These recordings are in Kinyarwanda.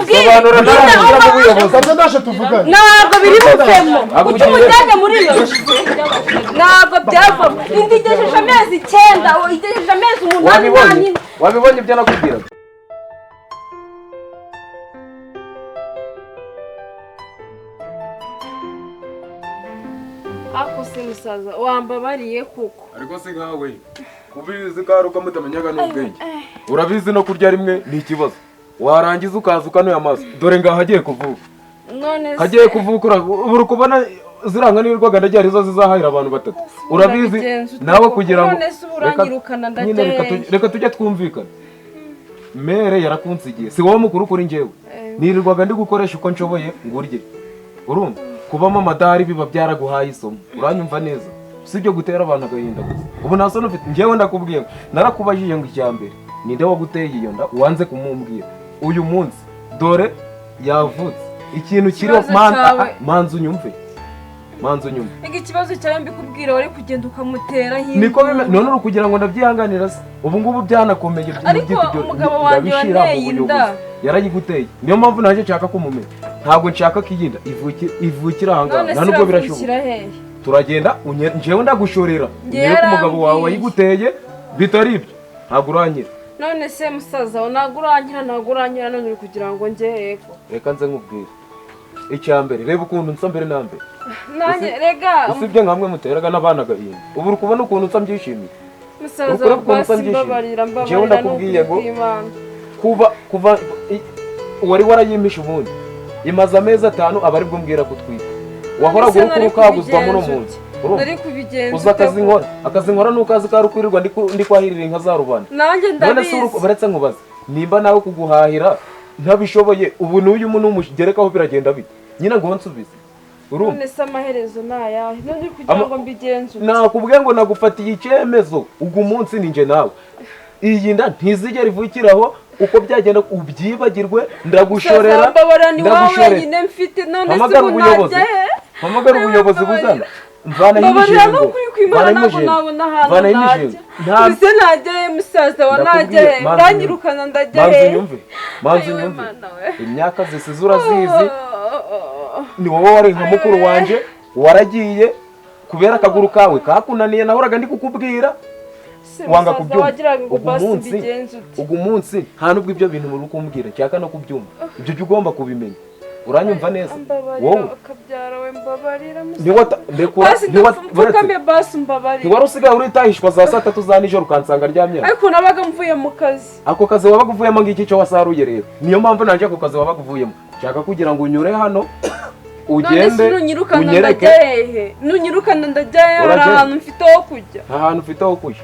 nkubwire. Sobanura nawe ushyiramo ubuyobozi. Kaze ndaje tuvugane. Ntabwo biri buvemo. Kuki umujyanye muri iyo nzu? Ntabwo byavamo. Inda igejeje amezi 9, igejeje amezi 8. Wabibonye? Wabibonye ibyo nakubwiraga? Ako se musaza wambabariye kuko. Ariko se nkawe kubizi karuka mutamenyaga n'ubwenge. Urabizi no kurya rimwe ni ikibazo. Warangiza ukaza ukanuye amaso. Dore ngaha agiye kuvuka. None se hagiye kuvuka uri kubona ziranga n'irwaga ndagiye arizo zizahahira abantu batatu. Urabizi nawe kugira ngo none se uranyirukana ndagiye. Reka tujye twumvikana. Mere yarakunsigiye. Si wowe mukuru kuri njyewe. Nirirwaga ndi gukoresha uko nshoboye ngurye. Urumva? Kubamo amadari biba byaraguhaye isomo. Uranyumva neza. Sibyo gutera abantu agahinda gusa. Ubu nta sono ufite. Njyewe ndakubwiye. Narakubajije ngo icyambere ninde waguteye iyo nda wanze kumumbwira. Uyu munsi dore yavutse. Ikintu kiriho manzu nyumve. Manzu nyumve. Ega ikibazo cyawe mbikubwira wari kugenda ukamutera hirya. Niko none uri kugira ngo ndabyihanganira se. Ubu ngubu byanakomeye. Ariko umugabo wanjye wanteye inda yarayiguteye. Niyo mpamvu naje nshaka kumumenya. Ntabwo nshaka kiyinda ivukira ahangaha. Nta nubwo birashoboka. Turagenda njyewe ndagushorera. Nyereka umugabo wawe wayiguteye bitari ibyo. Ntabwo uranyira. None se musaza ntabwo uranyira ntabwo uranyira none uri kugira ngo njye heko. Reka nze nkubwire. Icyambere reba ukuntu nsa mbere na mbere. Nanjye rega usibye nkamwe muteraga n'abana agahinda. Ubu uri kubona ukuntu nsa mbyishimiye. Musaza basi mbabarira mbabarira ndakubwiye ngo kuva wari warayimisha ubundi imaze amezi 5 aba aribwo mbwira kutwika. Wahoraga uri kukaguzwa muri umunsi. Nari kubigenza. Uza akazi nkora. Akazi nkora nukazi karukurirwa ndi kwahirira inka za rubanda. Nanjye ndabizi. None se baretse nkubaze. Nimba nawe kuguhahira ntabishoboye ubu n'uyu muntu umugerekaho biragenda bite? Nyina ngo nsubize. Urumva? None se amaherezo nayahe? None uri kugira ngo mbigenze ute? Nakubwiye ngo nagufatiye icyemezo ugu munsi ninje nawe. Iyi nda ntizigera ivukiraho uko byagenda ubyibagirwe ndagushorera. Ndagushorera nyine mfite none se ubu najya he? Hamagara ubuyobozi buzana. Mvana y'imijengo. Mvana y'imijengo. Ntabwo najya he musaza wa najya he? Uranyirukana ndajya he? Manzu nyumve. Imyaka zisize urazizi. Ni wowe wari nka mukuru wanje waragiye kubera akaguru kawe kakunaniye nahoraga ndi kukubwira. Wanga kubyumva. Ugu munsi nta nubwo ibyo bintu muri kumbwira cyaka no kubyumva. Ibyo byo ugomba kubimenya. Uranyumva neza? Wowe akabyara we mbabarira musaza. Ntiwari usigaye uritahishwa za saa 3 za nijoro ukansanga ryamye. Ariko nabaga mvuye mu kazi. Ako kazi wabaga uvuyemo ngiki cyo wasaruye rero. Niyo mpamvu nanje ako kazi wabaga uvuyemo. Nshaka kugira ngo unyure hano ugende unyereke. Nunyirukana ndajya he? Hari ahantu mfite ho kujya. Ahantu ufite ho kujya.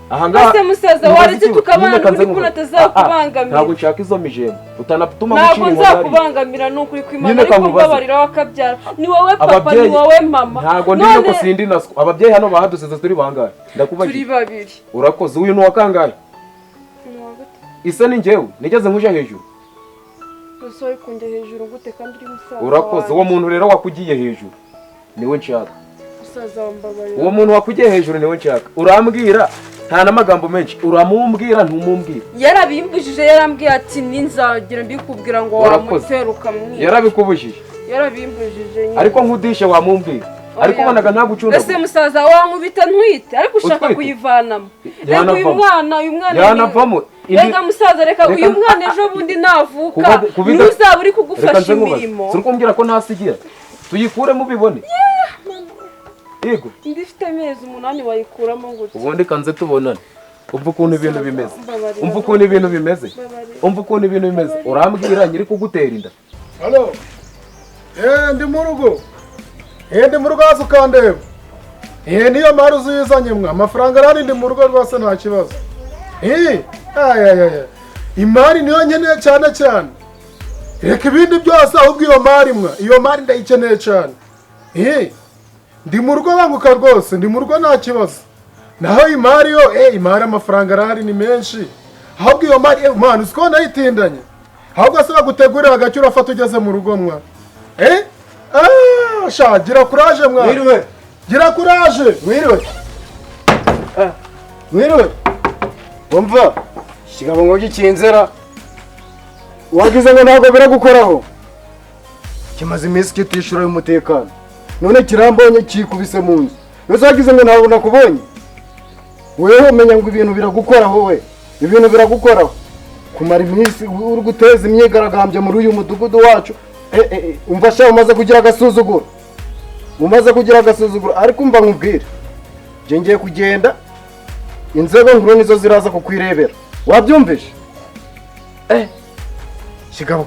Aha se musaza waretse tukabana uri kubona atazakubangamira. Ntabwo nshaka izo mijembo. Utanatuma gucira inkono. Ntabwo nzakubangamira nukuri kwimana ariko mbabarira wakabyara. Ni wowe papa ni wowe mama. Ntabwo ndi no sindi naswo. Ababyeyi hano bahadusize turi bangahe? Ndakubajije. Turi babiri. Urakoze. Uyu ni wakangahe? Isa ni njyewe. Nigeze nkuja hejuru. Usoi kunjya hejuru gute kandi uri musaza. Urakoze. Uwo muntu rero wakugiye hejuru. Niwe nshaka. Musaza wambabarira. Uwo muntu wakugiye hejuru niwe nshaka. Urambwira nta namagambo menshi uramumbwira ntumumbwira. Yarabimbujije yarambwiye ati ninzagira mbikubwira ngo wamutera ukamwica. Yarabikubujije. Yarabimbujije nyine. Ariko nkudishe wamumbwira. Ariko bonaga nta gucunda. Ese musaza wankubita ntwite ariko ushaka kuyivanamo. Reka uyu mwana yanavamo. Reka musaza reka uyu mwana ejo bundi navuka ntuzaba uri kugufasha imirimo. Suri kumbwira ko ntasigira. Tuyikuremo ubibone. Yego. Ndifite amezi 8 wayikuramo gute? Ubundi kanze tubonane. Umva ukuntu ibintu bimeze. Umva ukuntu ibintu bimeze. Umva ukuntu ibintu bimeze. Urambwira nyiri kugutera inda. Hello. Ndi mu rugo. Ndi mu rugo azukandeba. Niyo mari uzizanye mwa. Amafaranga arari ndi mu rugo rwose nta kibazo. Ay. Imari niyo nkeneye cyane cyane. Reka ibindi byose ahubwo iyo mari mwa. Iyo mari ndayikeneye cyane. Ndi mu rugo banguka rwose, ndi mu rugo nta kibazo. Naho imari yo, imari amafaranga arahari ni menshi. Ahubwo iyo mari, mwana usiko nayitindanye. Ahubwo se bagutegurira agacyo urafata ugeze mu rugo mwa. Sha gira courage mwa. Mwiriwe. Gira courage. Mwiriwe. Mwiriwe. Umva. Kigabo ngo gikinzera. Wagize ngo ntabwo biragukoraho. Kimaze iminsi kitishura y'umutekano. None kirambonye kikubise mu nzu. Nose wagize ngo ntabwo nakubonye. Wewe menya ngo ibintu biragukoraho we. Ibintu biragukoraho. Kumara iminsi uri guteza imyigaragambyo muri uyu mudugudu wacu. Umva sha umaze kugira agasuzuguro. Umaze kugira agasuzuguro ariko umva nkubwire. Je ngiye kugenda inzego nkuru nizo ziraza kukwirebera. Wabyumvise? Shigabo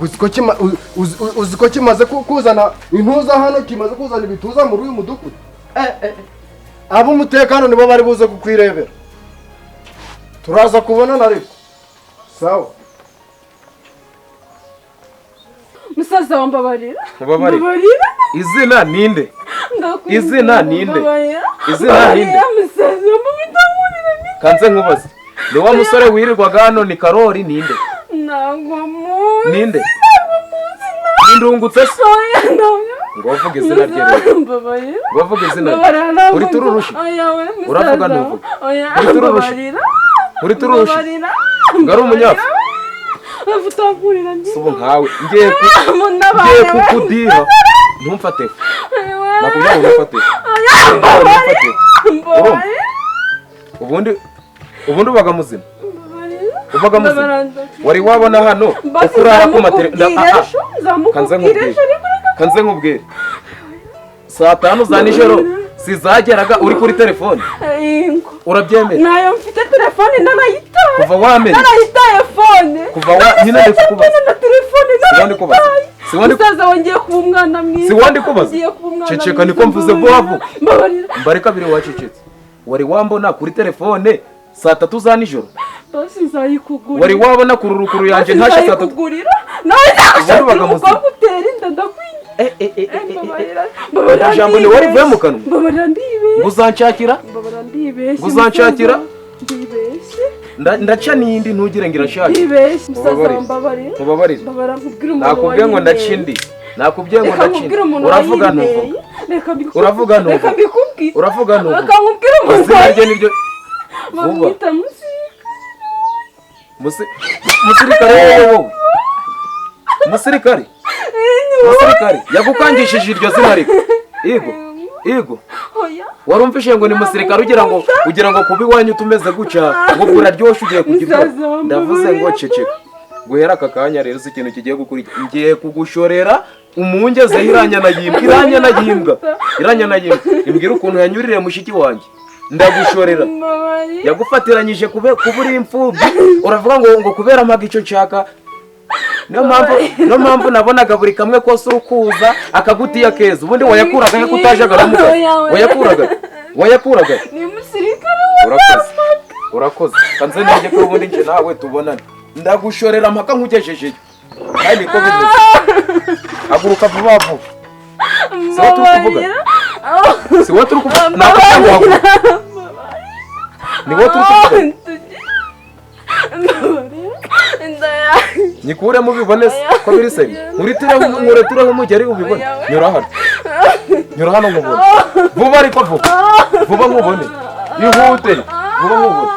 uziko kimaze kuzana intuza hano, kimaze kuzana ibituza muri uyu mudugudu. Abo umutekano nibo bari buze kukwirebera. Turaza kubona ariko. Sawa. Musaza wambabarira. Mbabarira. Izina ninde? Izina ninde? Izina ninde? Kanze nkubaze. Ni wa musore wirirwaga hano ni Karori ninde? Ntabwo muzi. Ninde? Ndungutse se? Ngo uvuge izina rye rero. Ngo uvuge izina rye. Uri tururushi. Uravuga ntuvuga. Uri tururushi. Uri tururushi. Ngari umunyafu. Subu nkawe ngiye kukudiha. Ntumfate. Nakubwira ngo ntumfate. Ntumfate. Ubundi ubaga muzima. Ubaga muzima. Wari wabona hano ukurara ku materi. Kanze nkubwire. Saa 5 za nijoro sizageraga uri kuri telefone. Urabyemera? Nayo mfite telefone narayitaye. Kuva wamenya. Narayitaye phone. Kuva wa nyina ndi kukubaza. Na telefone narayitaye. Musaza wongeye kuba umwana mwiza. Si wandi kubaza. Ceceka niko mvuze vuba vuba. Mbareka biri wacecetse. Wari wambona kuri telefone saa 3 za nijoro. Basi nzayikugurira. Wari wabona kururukuru yanje ntashe saa 3. Nzayikugurira. Nawe nzagushakira umukobwa utera inda ndakwinginze. Ijambo ni wari vuye mu kanwa. Mbabarira ndibeshye. Uzanshakira? Mbabarira ndibeshye. Uzanshakira? Ndibeshye. Ndaca nindi ntugire ngira shaka. Ndibeshye musaza mbabarira. Mbabarira. Mbabarira nkubwira umuntu. Nakubwiye ngo ndaca indi. Nakubwiye ngo ndaca indi. Uravuga ntuvuga. Uravuga ntuvuga. Reka mbikubwire. Uravuga ntuvuga. Reka nkubwire umuntu. Izina rye niryo. Bamwita Musirikare wowe. Musirikare. Musirikare yagukangishije iryo zina ariko. Yego. Yego. Warumvishe ngo ni musirikare ugira ngo kuba iwanyu tumeze guca ngo buraryoshe ugiye kugira. Ndavuze ngo ceceka. Guhera aka kanya rero si ikintu kigiye gukurikira. Ngiye kugushorera umungeze iranya na yimbwa. Iranya na yimbwa. Iranya na yimbwa. Imbwira ukuntu yanyurire mushiki wanjye. Ndagushorera. Yagufatiranyije kube kuburi imfubyi. Uravuga ngo kubera mpaga icyo nshaka. Niyo mpamvu nabonaga buri kamwe kose urukuza akagutiya keza. Ubundi wayakuraga he kutajagara mu kazi? Wayakuraga. Ni musirikare. Urakoze. Kanze nige ko ubundi nje nawe tubonane. Ndagushorera mpaka nkugejeje. Kandi niko bimeze. Haguruka vuba vuba. Si wowe turi kuvuga. Ni wowe turi kuvuga. Nikure mu bibone ko biri se. Nkuretireho umugeri ubibone. Nyura hano. Nyura hano nkubone. Vuba ariko vuba. Vuba nkubone. Ihute. Vuba nkubone.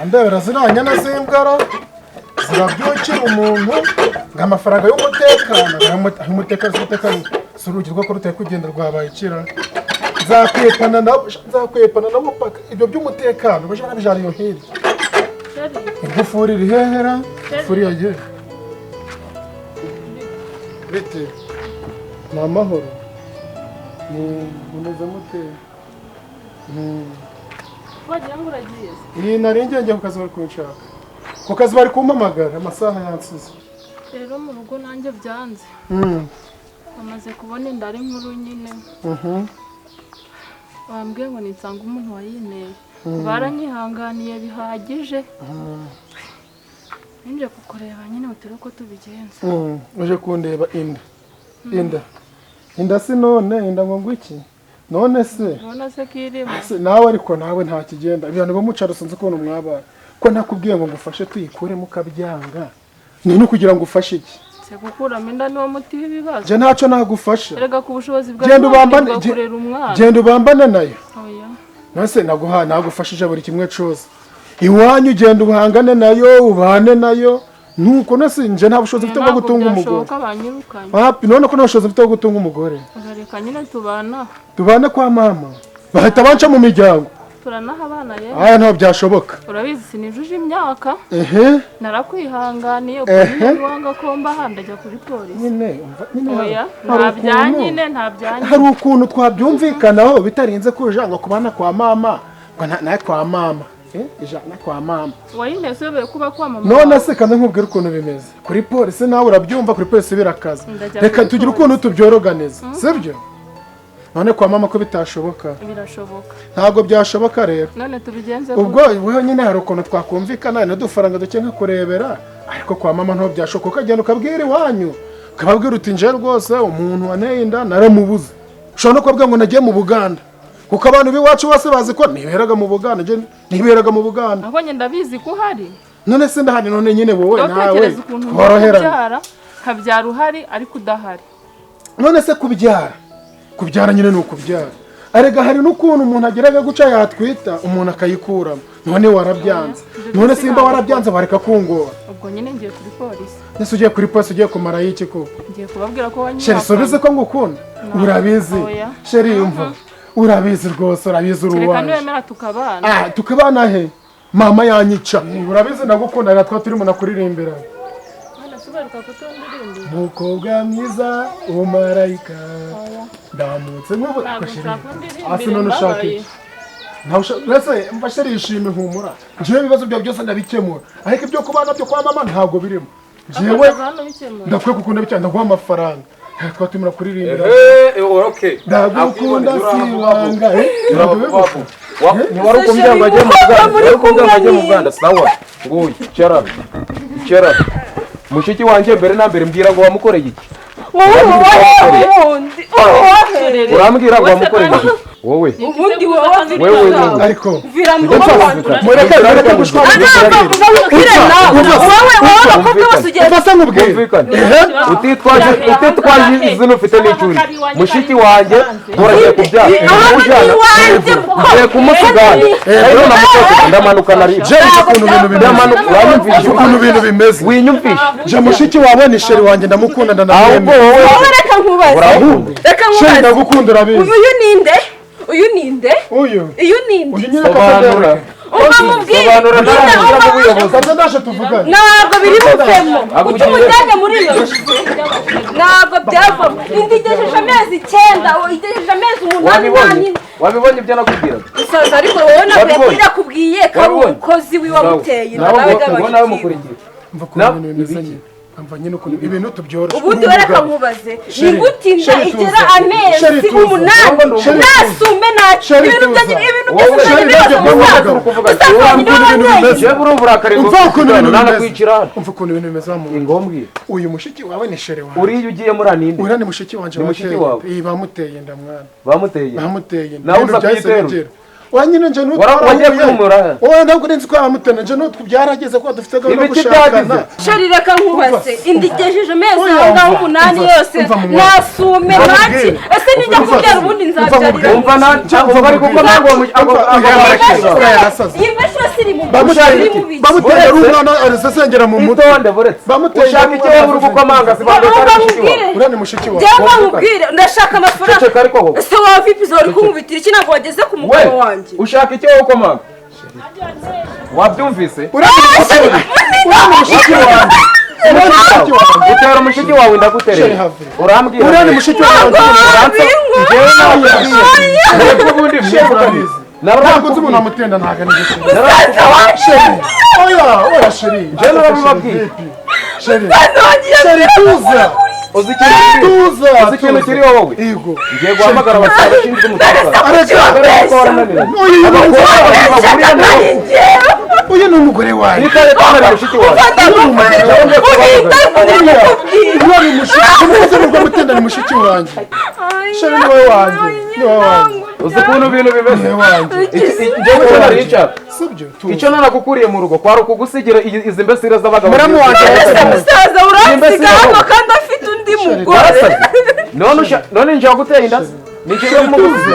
Ndabera ziranya na zimbwara zirabyukira umuntu ngo amafaranga y'umutekano umutekano surugirwa ko ruteye kugenda rwabaye ikira. Nzakwepana nabo paka ibyo by'umutekano baje barabijana iyo hirya. Ingufuri iri hehera ingufuri yagiye. Bite ni amahoro ni mumeze mute? Wagira ngo uragiye? Iyi nari ngiye ku kazi bari kunshaka. Ku kazi bari kumpamagara amasaha yansize. Rero mu rugo nanjye byanze. Bamaze kubona inda ari nkuru nyine. Bambwiye ngo nisanga umuntu wayinteye. Baranyihanganiye bihagije. Ninje kukureba nyine utere uko tubigenza. Uje kundeba inda. Inda. Inda si none inda ngo ngwiki. None se. None se kirimo. Nawe ariko nawe nta kigenda. Ibintu bamucara sinzi ukuntu mwabana. Ko ntakubwiye ngo ngufashe tuyikuremo kabyanga. Ni kugira ngo ufashe iki? Se gukuramo inda niwo muti w'ibibazo. Je ntacyo nagufasha. Erega ku bushobozi bwa genda ubambane nayo. Oya. Nase naguha nagufashije buri kimwe cyose. Iwanyu ugenda uhangane nayo, ubane nayo. Nuko nase nje nta bushobozi mfite bwo gutunga umugore. Wapi none ko nta bushobozi mfite bwo gutunga umugore? Reka nyine tubana. Tubane kwa mama. Bahita banca mu miryango. Turanaha abana yewe. Aya ntabwo byashoboka. Urabizi sinijuje imyaka. Narakwihanganiye ubwo wanga ko mba handajya kuri polisi. Nyine umva nyine. Nta byanyine nta byanyine. Hari ukuntu twabyumvikanaho bitarinze kujanga kubana kwa mama. Ngo naye kwa mama. Ijana kwa mama. Wayinezebeye kuba kwa mama. None se kandi nkubwira ukuntu bimeze. Kuri polisi nawe urabyumva, kuri polisi birakaza. Reka tugire ukuntu tubyoroganiza. Sibyo? None kwa mama ko bitashoboka. Birashoboka. Ntabwo byashoboka rero. None tubigenze ubwo wewe nyine hari ukuntu twakumvikana n'udufaranga duke nka kurebera, ariko kwa mama ntabwo byashoboka. Ukagenda ukabwira iwanyu, ukababwira uti nje rwose umuntu waneye inda naramubuze. Ushobora no kubabwira ngo nagiye mu Buganda. Kuko abantu b'iwacu bose bazi ko niberaga mu Buganda, nje niberaga mu Buganda. Aho nyine ndabizi ko uhari. None se ndahari none nyine wowe nawe tworoherana. Kabyara uhari ariko udahari. None se kubyara? Kubyara nyine nukubyara. Arega hari n'ukuntu umuntu ageraga guca yatwita umuntu akayikuramo. None warabyanze. None simba warabyanze bareka kungora. Ubwo nyine ngiye kuri polisi. Nese ugiye kuri polisi ugiye kumara iki koko? Ngiye kubabwira ko wanyihakanye. Sheri sobize ko ngukunda. Urabizi. Sheri yumva. Urabizi rwose, urabizi uruwanje. Reka niwemera tukabana. Tukabana he? Mama yanyica. Urabizi ndagukunda natwa turimo nakuririmbira. Mukobwa mwiza umarayika ndamutse nkubu asi none ushaka iki? Nase mfashe rishime humura. Njewe ibibazo byawe byose ndabikemura, ariko ibyo kubana byo kwa mama ntabwo birimo. Njewe ndakwiye kukunda bityo ndaguha amafaranga. Twatumira kuririmbira. Okay. Ndagukunda sibanga. Ni wari ukumbya ngo ajye mu Buganda. Wari ukumbya ngo ajye mu Buganda sawa. Nguyu chera. Chera. Mushiki wanje mbere na mbere mbwira ngo wamukoreye iki? Wowe urambwira ngo wamukoreye iki? Wowe ubundi wowe ariko vira mu rugo mureke gushwana. Wowe abakobwa bose ugiye Utitwaje izina ufite n'icuri. Mushiki wanjye uragiye kubyara. Ugiye kumusigana. Rero namukoze ndamanuka nari. Je ukuntu ibintu bimeze. Ukuntu ibintu bimeze. Winyumvishe. Je mushiki wawe ni sheri wanjye ndamukunda ndanamwemera. Wowe reka nkubaze. Reka nkubaze. Sheri ndagukunda urabizi. Uyu ninde? Uyu ninde? Uyu. Uyu ninde? Uyu nyine kasobanura. Umva mubwire. Ndaje tuvugane. Ntabwo biri buvemo. Kuki umujyanye muri iyo? Ntabwo byavamo. Indi igejeje amezi 9, igejeje amezi 8. Wabibonye ibyo nakubwiraga. Musaza ariko wowe ntabwo yakubwiye ko ari umukozi wiwamuteye inda nawe nawe mukurikiye. Mva ukuntu ibintu bimeze nyine. Mva nyine ukuntu ibintu tubyoroshye. Ubundi reka nkubaze. Ni gute inda igera amezi 8 nasume nta ibintu byanjye ibintu byose Umva ukuntu ibintu bimeze wa muntu. Uyu mushiki wawe ni sheri wawe. Uriya ugiye muri aninde. Uriya ni mushiki wanje. Ni wawe. Bamuteye inda mwana. Bamuteye. Bamuteye. Nawe uza kuyitera. Wanyine nje wagiye kwimura. Wowe ntabwo nzi ko bamuteye nje nutwe byarageze ko dufite gahunda yo gushakana. Sheri reka nkubaze. Inda igejeje amezi aho 8 yose nasume naki. Ese nijya kubyara ubundi nzabyarira. Umva na bari kuko ntabwo bamuteye umwana arasengera mu mutwe. Bamuteye ushaka icyo wowe uri gukomanga si bamuteye. Uriya ni mushiki wawe. Jya nkubwire ndashaka amafaranga. Ese wowe vipi uri kunkubitira iki ntabwo wageze ku mugabo wanjye? Ushaka icyo wowe ukomanga? Wabyumvise? Uriya ni mushiki wanjye. Utera mushiki wawe ndaguterera. Urambwira. Uriya ni mushiki wanjye. Ntabwo nzi umuntu amutenda ntabwo ari Musaza oya oya sheri. Njye narabibabwiye. Sheri. Sheri tuza. Uzi ikintu kiri wowe? Yego. Ngiye guhamagara abasore bashinzwe umutekano. Uyu ni umugore wawe. Uyu ni mushiki wanjye. Sheri ni wowe wanjye. Ni wowe wanjye. Uzi ukuntu ibintu bimeze. Njyewe icyo nari nshaka. Icyo nanagukuriye mu rugo kwari ukugusigira izi mbesire z'abagabo. Muramu wanjye. Musaza uransiga hano kandi afite undi mugore. None nje waguteye inda? Ni njye umuguzi.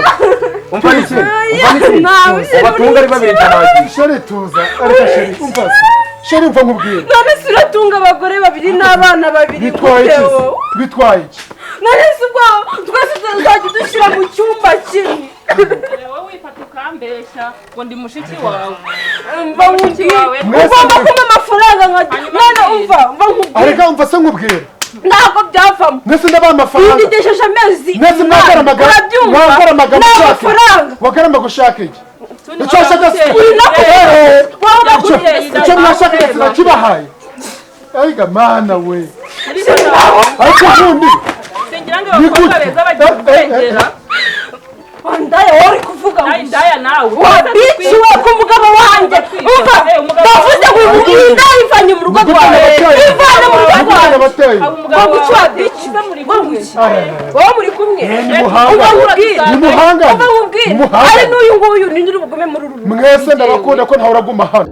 Umva n'ikindi, umva n'ikindi. Ubatunga ari babiri njye. Chérie, tuza. Ariko chérie, umva se. Chérie, umva nkubwire. None se uratunga abagore babiri n'abana babiri? Bitwaye Gute iki se? wowe? Bitwaye iki? None se ubwo twese tuzajya dushyira mu cyumba kimwe? Wowe wifata ukambeshya ngo ndi mushiki wawe. Mva nkubwire. Mwese. Ugomba kumpa amafaranga nkajya, none umva nkubwire. Ariko umva se nkubwire. Ntabwo byavamo. Mwese ndabaha amafaranga. Indigesheje amezi Mwese mwagaramaga. Urabyumva? Mwagaramaga Ni gushaka. amafaranga. Wagaramaga gushaka iki? Icyo washaka se? Uri no Eh, wowe icyo mwashakaga sinakibahaye. Aiga mana we. Ariko ubundi Singira ngo ni abakobwa gute? beza bagira ubwengera. Wandaya wowe, uri kuvuga ngo Indaya nawe. Wa bitch we, ku mugabo wanjye, umva, bavuze ngo iyi ndaya ivanye mu rugo rwawe, ivane mu rugo rwawe. Abateye. Ngo guki wa bitch, ngo guki wowe, muri kumwe? Nimuhangane. Umva nkubwire. Nimuhangane. Umva nkubwire. Nimuhangane. Ari n'uyu nguyu, ni nyiri ubugume muri uru rugo. Mwese ndabakunda ko ntawe uraguma hano.